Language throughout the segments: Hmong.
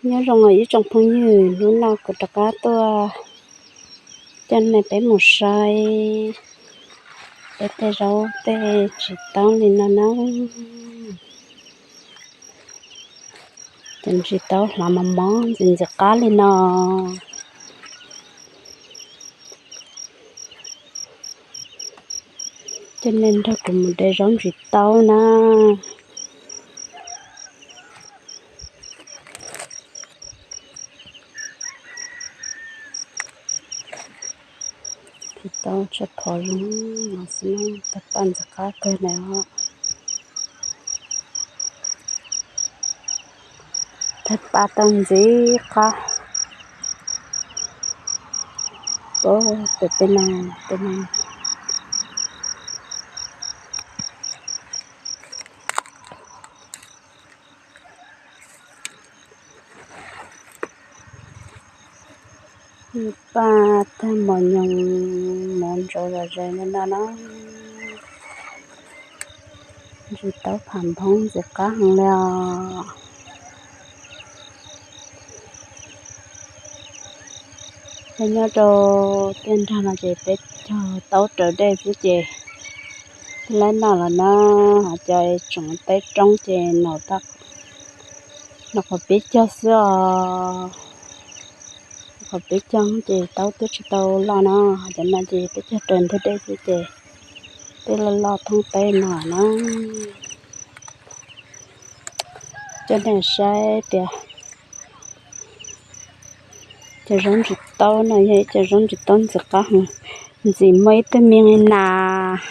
Nyob zoo os ib tsoom phooj ywg, hnub no kuv rov qab tuaj coj nej peb mus saib peb tej zaub tej tsis taub li no na. Cov ntsis taub hlav mos mos ntxim ntxim qab li no. Coj nej nrog kuv mus de zaub ntsis taub na. Ntsis taub tshaj phom zoo no xwb, tawg paj ntxim qab kawg na. Tawg paj tawg ntxim qab. Pem no, pem no. Paj tawg mos nyoos mov ntsaus zom zaws li no na. Ntsis taub pham nphoob ntxim qab heev li os. Peb nyob rau tiaj nrag no ces peb cog taub raws dej xwb ces twb laib noj los na. Ho cov tseem teb roob ces noj qhov peb cog xwb os. Qhov peb cog ces taub twb tsis tau loj no, cov no ces peb cog raws ntug dej xwb ces twb loj loj thoob teb no na. Coj nej saib tias cov zaub ntsis taub no yog ib cov zaub ntsis taub ntxim qab heev, ntxim muaj ib tug me nas,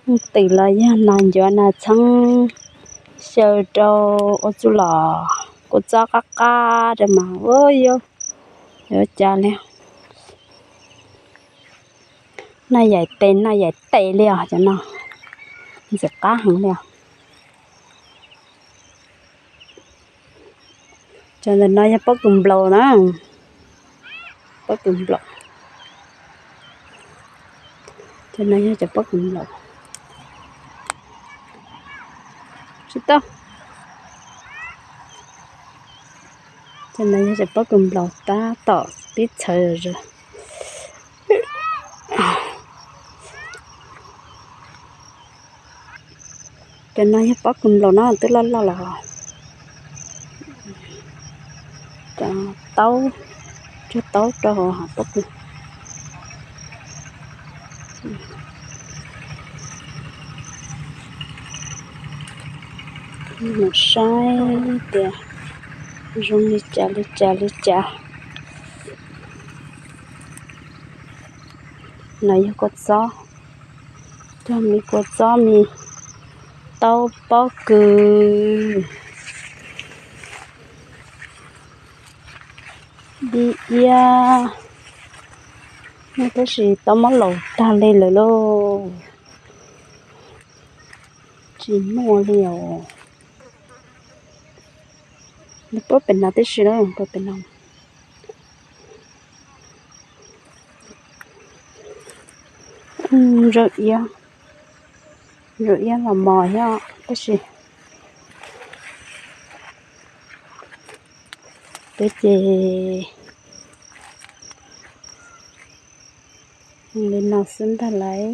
twm los yog nas ncuav nas txheeb, xyaw rau ua txuj lom kua txob qab qab rau mas ua yuav, yuav cas li. Noj yaim tes noj yaim tes li os cov no, ntxim qab heev li os. Cov ntawm no yog pob kws nplaum na, pob kws nplaum. Cov no yog cov pob kws nplaum. Tsis tau. Cov no yog cov pob kws nplaum tab tom pib txhawv zog. Cov no yog pob kws nplaum no twb loj loj los. Cov taub, cog taub rau hauv pob kws. Mus saib tias zoo li cas li cas li cas. No yog kua txob, cog me kua txob me taub pob kws. Dib iab, tab sis taub muab laus tag li lawm lauj. Tsis muaj li os. Nws puab pem no tib si na, puab pem no. Zaub iab, zaub iab los mos thiab tab sis peb ces li no xwb ntag lauj.